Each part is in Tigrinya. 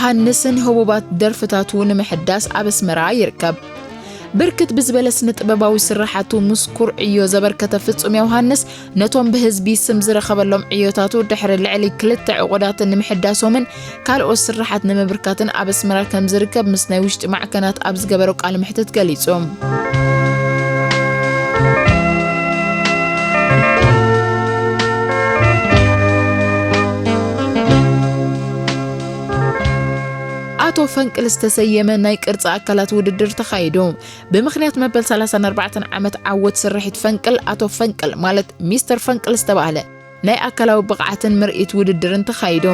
ዮሃንስን ህቡባት ደርፍታቱ ንምሕዳስ ኣብ ኣስመራ ይርከብ። ብርክት ብዝበለ ስነ ጥበባዊ ስራሓቱ ምስኩር ዕዮ ዘበርከተ ፍጹም ዮሃንስ፣ ነቶም ብህዝቢ ስም ዝረኸበሎም ዕዮታቱ ድሕሪ ልዕሊ ክልተ ዕቑዳትን ንምሕዳሶምን ካልኦት ስራሓት ንምብርካትን ኣብ ኣስመራ ከም ዝርከብ ምስ ናይ ውሽጢ ማዕከናት ኣብ ዝገበሮ ቃለ መሕትት ገሊጹ። ኣቶ ፈንቅል ዝተሰየመ ናይ ቅርጺ ኣካላት ውድድር ተኻይዱ። ብምኽንያት መበል ሰላሳን ኣርባዕተን ዓመት ዓወት ስርሒት ፈንቅል፣ ኣቶ ፈንቅል ማለት ሚስተር ፈንቅል ዝተባህለ ናይ ኣካላዊ ብቕዓትን ምርኢት ውድድርን ተኻይዱ።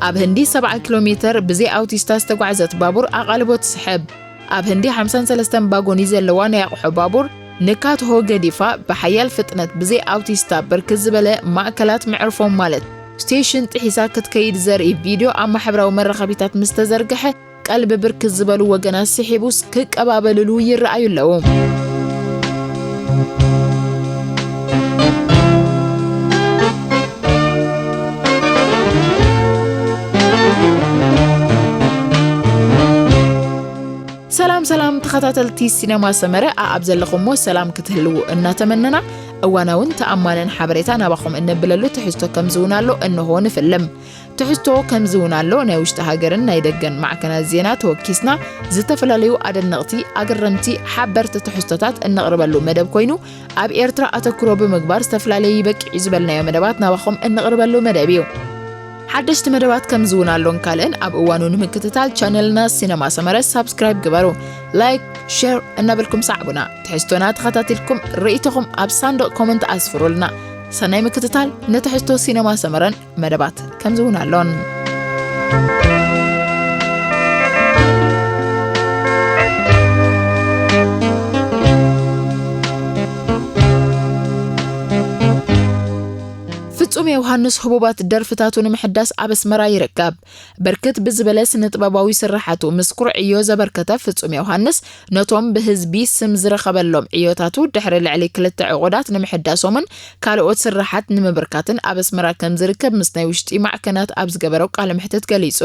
ኣብ ህንዲ ሰብዓ ኪሎ ሜተር ብዘይ ኣውቲስታ ዝተጓዕዘት ባቡር ኣቓልቦ ትስሕብ። ኣብ ህንዲ ሓምሳን ሰለስተን ባጎኒ ዘለዋ ናይ ኣቑሑ ባቡር ንካትሆ ገዲፋ ብሓያል ፍጥነት ብዘይ ኣውቲስታ ብርክት ዝበለ ማእከላት መዕርፎም ማለት ስቴሽን ጥሒሳ ክትከይድ ዘርኢ ቪድዮ ኣብ ማሕበራዊ መራኸቢታት ምስ ተዘርግሐ፣ ቀልቢ ብርክት ዝበሉ ወገናት ስሒቡስ ክቀባበልሉ ይረኣዩ ኣለዉ። ሰላም ሰላም ተኸታተልቲ ሲነማ ሰመረ፣ ኣኣብ ዘለኹሞ ሰላም ክትህልዉ እናተመነና፣ እዋናውን ተኣማንን ሓበሬታ ናባኹም እነብለሉ ትሕዝቶ ከምዚ እውን ኣሎ፣ እንሆ ንፍልም። ትሕዝቶ ከምዚ እውን ኣሎ፣ ናይ ውሽጢ ሃገርን ናይ ደገን ማዕከናት ዜና ተወኪስና፣ ዝተፈላለዩ ኣደነቕቲ፣ ኣገረምቲ፣ ሓበርቲ ትሕዝቶታት እነቕርበሉ መደብ ኮይኑ፣ ኣብ ኤርትራ ኣተኩሮ ብምግባር ዝተፈላለዩ በቂዑ ዝበልናዮ መደባት ናባኹም እነቕርበሉ መደብ እዩ። ሓደሽቲ መደባት ከምዚ እውን ኣሎን ካልእን ኣብ እዋኑ ንምክትታል ቻነልና ሲነማ ሰመረ ሳብስክራይብ ግበሩ። ላይክ፣ ሼር እናበልኩም ሰዕቡና። ትሕዝቶና ተኸታቲልኩም ርእይቶኹም ኣብ ሳንዱቕ ኮመንት ኣስፍሩልና። ሰናይ ምክትታል። ንትሕዝቶ ሲነማ ሰመረን መደባት ከምዚ እውን ኣሎን። ፍጹም ዮሃንስ ህቡባት ደርፍታቱ ንምሕዳስ ኣብ ኣስመራ ይርከብ። ብርክት ብዝበለ ስነ-ጥበባዊ ስርሓቱ ምስኩር ዕዮ ዘበርከተ ፍጹም ዮሃንስ፣ ነቶም ብህዝቢ ስም ዝረኸበሎም ዕዮታቱ ድሕሪ ልዕሊ ክልተ ዕቑዳት ንምሕዳሶምን ካልኦት ስርሓት ንምብርካትን ኣብ ኣስመራ ከም ዝርከብ ምስ ናይ ውሽጢ ማዕከናት ኣብ ዝገበሮ ቃለ መሕትት ገሊጹ።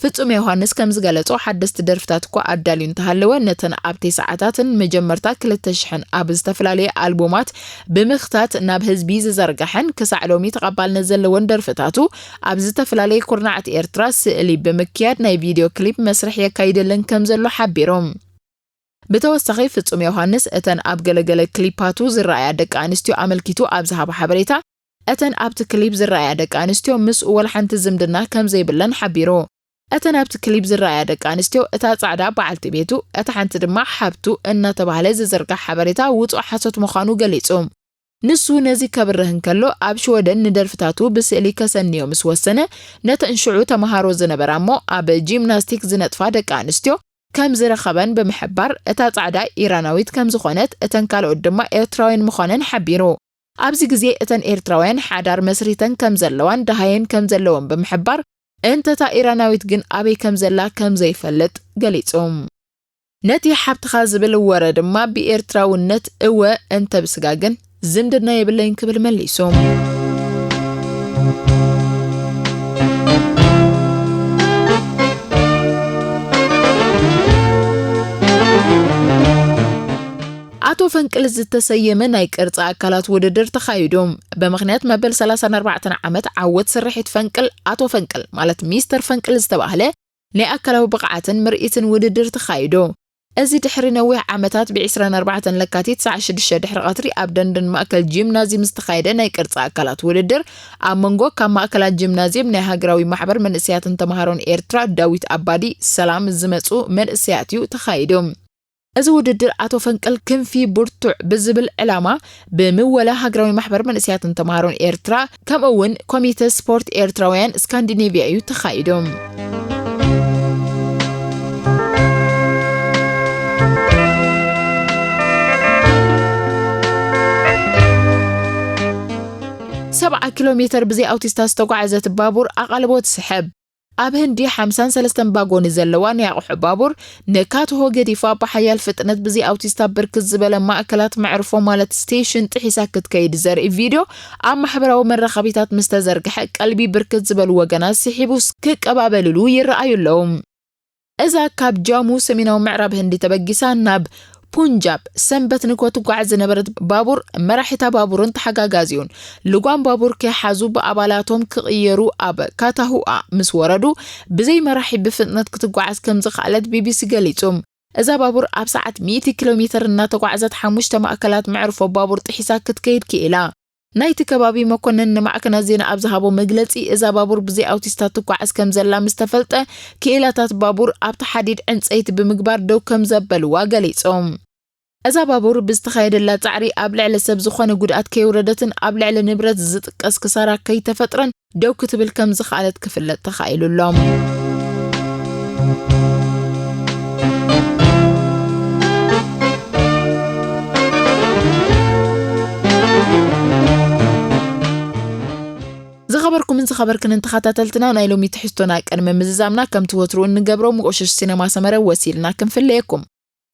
ፍጹም ዮሃንስ ከም ዝገለጾ፣ ሓደስቲ ደርፍታት እኳ ኣዳልዩ እንተሃለወ፣ ነተን ኣብ ተስዓታትን መጀመርታ ክልተ ሽሕን ኣብ ዝተፈላለየ ኣልቡማት ብምኽታት ናብ ህዝቢ ዝዘርጋሐን ክሳዕ ሎሚ ተቐባልነት ዘለወን ደርፍታቱ፣ ኣብ ዝተፈላለየ ኩርናዓት ኤርትራ ስእሊ ብምክያድ ናይ ቪድዮ ክሊፕ መስርሕ የካይደለን ከም ዘሎ ሓቢሩ። ብተወሳኺ፣ ፍጹም ዮሃንስ እተን ኣብ ገለገለ ክሊፓቱ ዝረኣያ ደቂ ኣንስትዮ ኣመልኪቱ ኣብ ዝሃቦ ሓበሬታ፣ እተን ኣብቲ ክሊፕ ዝረኣያ ደቂ ኣንስትዮ ምስኡ ወላ ሓንቲ ዝምድና ከም ዘይብለን ሓቢሩ። እተን ኣብቲ ክሊፕ ዝረኣያ ደቂ ኣንስትዮ፣ እታ ጻዕዳ በዓልቲ ቤቱ፣ እታ ሓንቲ ድማ ሓብቱ እናተባህለ ዝዝርጋሕ ሓበሬታ ውጹእ ሓሶት ምዃኑ ገሊጹ። ንሱ ነዚ ከብርህ እንከሎ፣ ኣብ ሽወደን ንደርፍታቱ ብስእሊ ከሰንዮ ምስ ወሰነ፣ ነተን ሽዑ ተመሃሮ ዝነበራ እሞ ኣብ ጂምናስቲክ ዝነጥፋ ደቂ ኣንስትዮ ከም ዝረኸበን ብምሕባር፣ እታ ጻዕዳ ኢራናዊት ከም ዝኾነት፣ እተን ካልኦት ድማ ኤርትራውያን ምዃነን ሓቢሩ። ኣብዚ ግዜ እተን ኤርትራውያን ሓዳር መስሪተን ከም ዘለዋን ደሃየን ከም ዘለወን ብምሕባር፣ እንተታ ኢራናዊት ግን ኣበይ ከም ዘላ ከም ዘይፈልጥ ገሊጹ። ነቲ ሓብትኻ ዝብል ወረ ድማ ብኤርትራውነት እወ እንተ ብስጋ ግን ዝምድና የብለይን ክብል መሊሱ። ኣቶ ፈንቅል ዝተሰየመ ናይ ቅርጺ ኣካላት ውድድር ተኻይዱ። ብምኽንያት መበል ሰላሳን ኣርባዕተን ዓመት ዓወት ስርሒት ፈንቅል፣ ኣቶ ፈንቅል ማለት ሚስተር ፈንቅል ዝተባህለ ናይ ኣካላዊ ብቕዓትን ምርኢትን ውድድር ተኻይዱ። እዚ ድሕሪ ነዊሕ ዓመታት ብ ዕስራን ኣርባዕተን ለካቲት ሰዓት ሽዱሽተ ድሕሪ ቀትሪ ኣብ ደንደን ማእከል ጂምናዝየም ዝተኻየደ ናይ ቅርጺ ኣካላት ውድድር፣ ኣብ መንጎ ካብ ማእከላት ጂምናዝየም ናይ ሃገራዊ ማሕበር መንእሰያትን ተምሃሮን ኤርትራ ዳዊት ኣባዲ ሰላም ዝመጹ መንእሰያት እዩ ተኻይዱ። እዚ ውድድር ኣቶ ፈንቅል ክንፊ ብርቱዕ ብዝብል ዕላማ ብምወላ ሃገራዊ ማሕበር መንእሰያትን ተምሃሮን ኤርትራ ከምኡ እውን ኮሚተ ስፖርት ኤርትራውያን ስካንዲኔቭያ እዩ ተኻይዱ። ሰብዓ ኪሎ ሜተር ብዘይ ኣውቲስታ ዝተጓዓዘት ባቡር ኣቓልቦ ትስሕብ። ኣብ ህንዲ ሓምሳን ሰለስተን ባጎኒ ዘለዋ ናይ ኣቑሑ ባቡር ንካትሆ ገዲፋ ብሓያል ፍጥነት ብዘይ ኣውቲስታ ብርክት ዝበለ ማእከላት መዕርፎ ማለት ስቴሽን ጥሒሳ ክትከይድ ዘርኢ ቪድዮ ኣብ ማሕበራዊ መራኸቢታት ምስ ተዘርግሐ ቀልቢ ብርክት ዝበሉ ወገናት ስሒቡ ክቀባበልሉ ይረኣዩ ኣለዉ። እዛ ካብ ጃሙ ሰሜናዊ ምዕራብ ህንዲ ተበጊሳ ናብ ፑንጃብ ሰንበት ንግሆ ትጓዓዝ ዝነበረት ባቡር መራሒታ ባቡርን ተሓጋጋዚኡን ልጓም ባቡር ከይሓዙ ብኣባላቶም ክቕየሩ ኣብ ካታሁኣ ምስ ወረዱ ብዘይ መራሒ ብፍጥነት ክትጓዓዝ ከም ዝኸኣለት ቢቢሲ ገሊጹ። እዛ ባቡር ኣብ ሰዓት ሚእቲ ኪሎ ሜተር እናተጓዕዘት ሓሙሽተ ማእከላት መዕርፎ ባቡር ጥሒሳ ክትከይድ ክኢላ። ናይቲ ከባቢ መኮነን ንማዕከናት ዜና ኣብ ዝሃቦ መግለጺ፣ እዛ ባቡር ብዘይ ኣውቲስታት ትጓዓዝ ከም ዘላ ምስ ተፈልጠ፣ ክኢላታት ባቡር ኣብቲ ሓዲድ ዕንጸይቲ ብምግባር ደው ከም ዘበልዋ ገሊጾም። እዛ ባቡር ብዝተኻየደላ ጻዕሪ ኣብ ልዕሊ ሰብ ዝኾነ ጉድኣት ከየውረደትን ኣብ ልዕሊ ንብረት ዝጥቀስ ክሳራ ከይተፈጥረን ደው ክትብል ከም ዝኸኣለት ክፍለጥ ተኻኢሉ ኣሎ። ዝኸበርኩምን ዝኸበርክንን ተኸታተልትና፣ ናይ ሎሚ ትሕዝቶና ቅድሚ ምዝዛምና ከምቲ ወትሩ እንገብሮ ምቁሽሽ ሲነማ ሰመረ ወሲልና ክንፍለየኩም።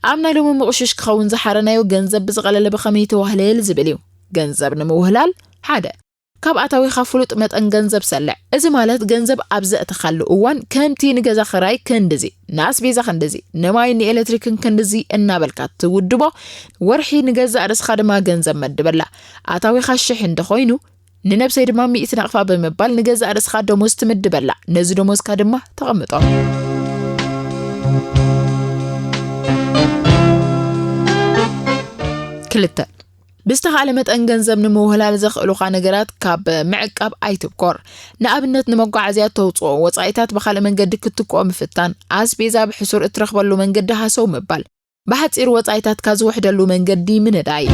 ኣብ ናይ ሎሚ ምቁሽሽ ክኸውን ዝሓረናዮ ገንዘብ ብዝቐለለ ብኸመይ ተዋህለል ዝብል እዩ። ገንዘብ ንምውህላል፣ ሓደ፣ ካብ ኣታዊኻ ፍሉጥ መጠን ገንዘብ ሰልዕ። እዚ ማለት ገንዘብ ኣብ ዘእተኻሉ እዋን ከምቲ ንገዛ ኽራይ ክንድዚ፣ ንኣስቤዛ ክንድዚ፣ ንማይን ንኤሌክትሪክን ክንድዚ እናበልካ ትውድቦ፣ ወርሒ ንገዛእ ርእስኻ ድማ ገንዘብ መድበላ። ኣታዊኻ ሽሕ እንተኾይኑ፣ ንነብሰይ ድማ ሚእቲ ናቕፋ ብምባል ንገዛእ ርእስኻ ደሞዝ ትምድበላ። ነዚ ደሞዝካ ድማ ተቐምጦ። ክልተ፣ ብዝተኻእለ መጠን ገንዘብ ንምውህላል ዘኽእሉኻ ነገራት ካብ ምዕቃብ ኣይትብኮር። ንኣብነት ንመጓዓዝያ ተውፅኦ ወፃኢታት ብኻልእ መንገዲ ክትክኦ ምፍታን፣ ኣስቤዛ ብሕሱር እትረኽበሉ መንገዲ ሃሰው ምባል፣ ብሓፂሩ ወፃኢታትካ ዝውሕደሉ መንገዲ ምንዳይ።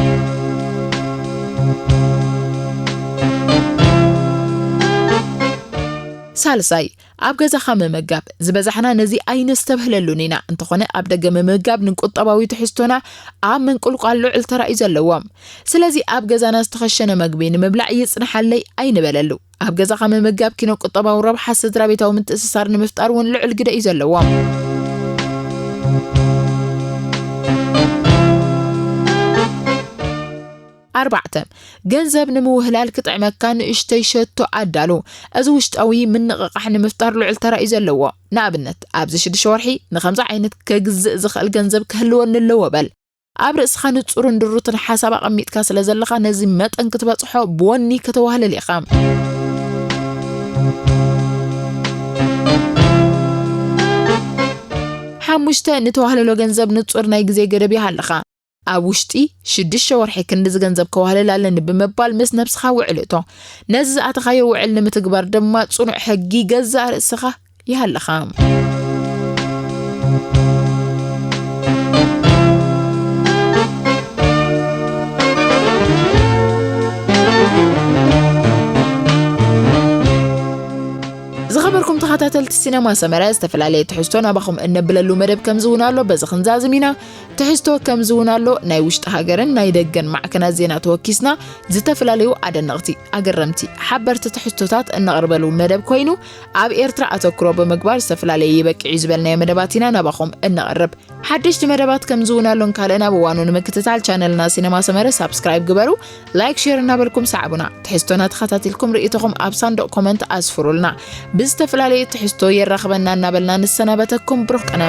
ሳልሳይ፣ ኣብ ገዛኻ ምምጋብ። ዝበዛሕና ነዚ ኣይነስተብህለሉን ኢና። እንተኾነ ኣብ ደገ ምምጋብ ንቁጠባዊ ትሕዝቶና ኣብ ምንቁልቋል ልዑል ተራ እዩ ዘለዎ። ስለዚ ኣብ ገዛና ዝተኸሸነ መግቢ ንምብላዕ ይጽንሓለይ ኣይንበለሉ። ኣብ ገዛኻ ምምጋብ ኪነ ቁጠባዊ ረብሓ ስድራ ቤታዊ ምትእስሳር ንምፍጣር እውን ልዑል ግደ እዩ ዘለዎ። ኣርባዕተ፣ ገንዘብ ንምውህላል ክጥዕመካ ንእሽተይ ሸቶ ኣዳሉ። እዚ ውሽጣዊ ምንቕቓሕ ንምፍጣር ልዑል ተራ እዩ ዘለዎ። ንኣብነት፣ ኣብዚ ሽዱሽተ ወርሒ ንኸምዚ ዓይነት ከግዝእ ዝኽእል ገንዘብ ክህልወኒ ኣለዎ በል። ኣብ ርእስኻ ንጹርን ድሩትን ሓሳብ ኣቐሚጥካ ስለ ዘለኻ፣ ነዚ መጠን ክትበጽሖ ብወኒ ከተዋህልል ኢኻ። ሓሙሽተ፣ ንተዋህለሎ ገንዘብ ንጹር ናይ ግዜ ገደብ ይሃልኻ። ኣብ ውሽጢ ሽዱሽተ ወርሒ ክንድዚ ገንዘብ ከዋህልል ኣለኒ ብምባል ምስ ነብስኻ ውዕል እቶ። ነዚ ዝኣተኻዮ ውዕል ንምትግባር ድማ ጽኑዕ ሕጊ ገዛእ ርእስኻ ይሃልኻ። ዝኸበርኩም ተኸታተልቲ ሲነማ ሰመረ፣ ዝተፈላለየ ትሕዝቶ ናባኹም እነብለሉ መደብ ከምዚ እውን ኣሎ። በዚ ክንዛዝም ኢና። ትሕዝቶ ከምዚ እውን ኣሎ። ናይ ውሽጢ ሃገርን ናይ ደገን ማዕከናት ዜና ተወኪስና ዝተፈላለዩ ኣደነቕቲ፣ ኣገረምቲ፣ ሓበርቲ ትሕዝቶታት እነቕርበሉ መደብ ኮይኑ፣ ኣብ ኤርትራ ኣተኩሮ ብምግባር ዝተፈላለየ ይበቅዕ እዩ ዝበልናዮ መደባት ኢና ናባኹም እነቕርብ። ሓደሽቲ መደባት ከምዚ እውን ኣሎን ካልእን ኣብ እዋኑ ንምክትታል ቻነልና ሲነማ ሰመረ ሳብስክራይብ ግበሩ። ላይክ፣ ሼር እናበልኩም ሰዓቡና። ትሕዝቶና ተኸታቲልኩም ርእይቶኹም ኣብ ሳንዱቕ ኮመንት ኣስፍሩልና። ብዝተፈላለየ ትሕዝቶ የራኽበና እናበልና ንሰናበተኩም። ብሩኽ ቅነ።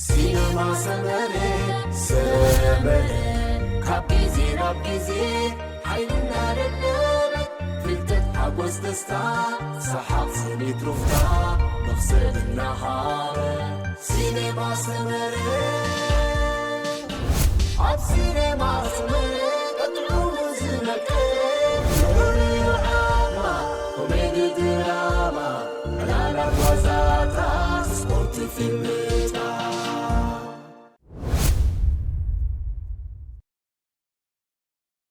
ሲነማ ሰመረ፣ ሰመረ፣ ካብ ግዜ ናብ ግዜ ሓይልና ደለበ፣ ፍትሒ ሓጎስ ደስታ፣ ሰሓቕ ስኒት ሩፍታ፣ መኽሰብ እናሃበ፣ ሲኔማ ሰመረ። ኣብ ሲኔማ ሰመረ፣ ቀጥዑ ዝመቀ፣ ንዑ ዓማ፣ ኮሜዲ ድራማ፣ ዕላላት ዋዛታት፣ ስፖርት ፊልም፣